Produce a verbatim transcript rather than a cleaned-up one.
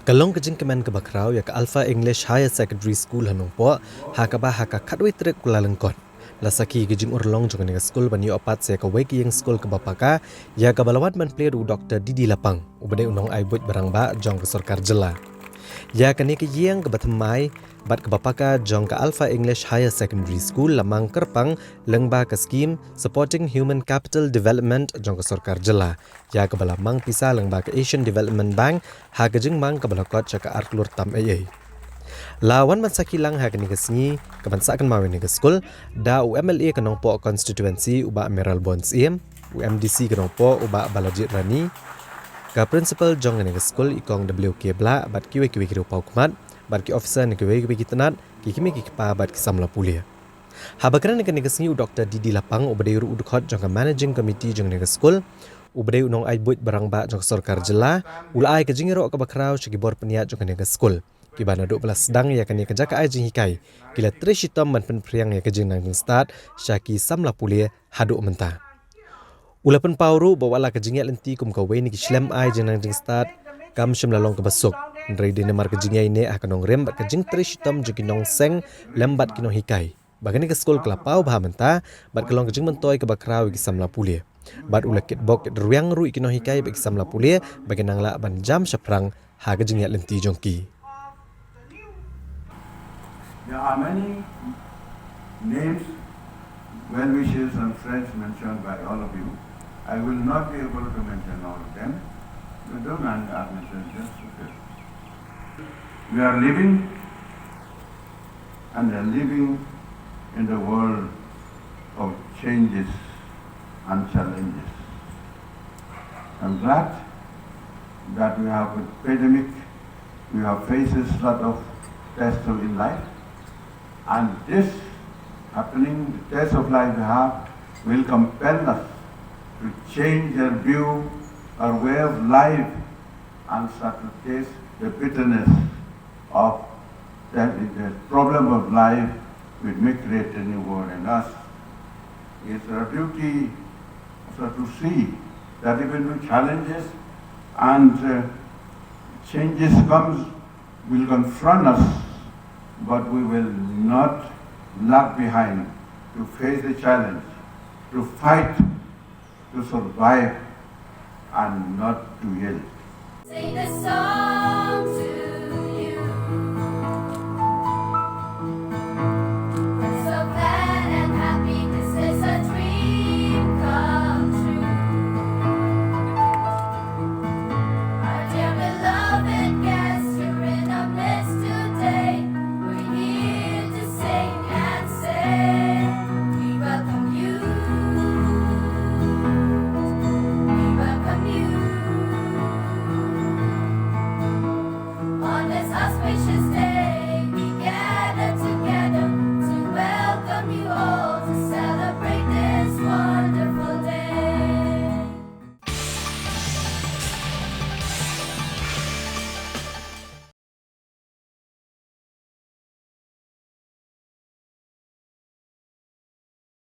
Ka long ka jingkmen kaba khraw ïa ka Alpha English Higher Secondary School ha Nongpoh, ha kaba ha ka khatwei tarik Kyllalyngkot la sakhi ka jingurlong jong kane ka skul ban ïoh pat sa ïa kawei ka ïing skul kaba paka, ïa kaba la wan ban plie da u Doktor D D Lapang, uba dei u nongai buit ba rangbah jong ka sorkar jylla. Ïa kane ka ïing kaba thymmai bad kaba paka jong ka Alpha English Higher Secondary School la mang kyrpang lyngba ka skhim Supporting Human Capital Development jong ka sorkar jylla, ïa kaba la mang pisa lyngba ka Asian Development Bank, ha ka jingmang kaba la kot sha ka ar klur tam eiei. La wan ban sakhi lang ha kane ka sngi kaban sah kynmaw ïa kane ka skul da u M L A ka Nongpoh Constituency u Bah Mayralborn Syiem, u M D C ka Nongpoh u Bah Balajied Rani, ka Principal jong kane ka skul i Kong W K Blah bad kiwei kiwei ki riewpawkhmat bad ki officer na kiwei kiwei ki tnat, ki kmie ki kpa bad ki samla pule. Haba kren ha kane ka sngi u Doktor D D Lapang uba dei ruh u dkhot jong ka Managing Committee jong kane ka skul, uba dei u nongai buit ba rangbah jong ka sorkar jylla, u la ai ka jingïaroh kaba khraw sha ki bor pynïaid jong kane ka skul, kiba naduh ba la sdang ïa kane ka jaka ai jinghikai ki la trei shitom ban pynphriang ïa ka jingnang jingstad sha ki samla pule haduh mynta. U la pynpaw ruh ba wat la ka jingïaid lynti kum kawei na ki shlem ai jingnang jingstad kam shym la long kaba suk, hynrei dei namar ka jingïaineh ha ka nongrim bad ka jingtrei shitom jong ki nongseng lem bad ki nonghikai, ba kane ka skul ka la paw bha mynta bad ka long ka jingmyntoi kaba khraw ïa ki samla pule. Bad u la kitbok kitrwiang ruh ïa ki nonghikai bad ki samla pule ba kin nang lah ban jam shaphrang ha ka jingïaid lynti jong ki. There are many names, well wishes, and friends mentioned by all of you. I will not be able to mention all of them. But don't un- underestimate just a few. We are living and are living in the world of changes and challenges. I'm glad that we have a pandemic, we have faces lot of tests in life, and this happening, the test of life we have, will compel us to change our view, our way of life, and start to taste the bitterness of the, the problem of life which may create a new world in us. It's our duty also to see that even with challenges and uh, changes comes, will confront us, but we will not lag behind to face the challenge, to fight, to survive, and not to yield. Sing the song.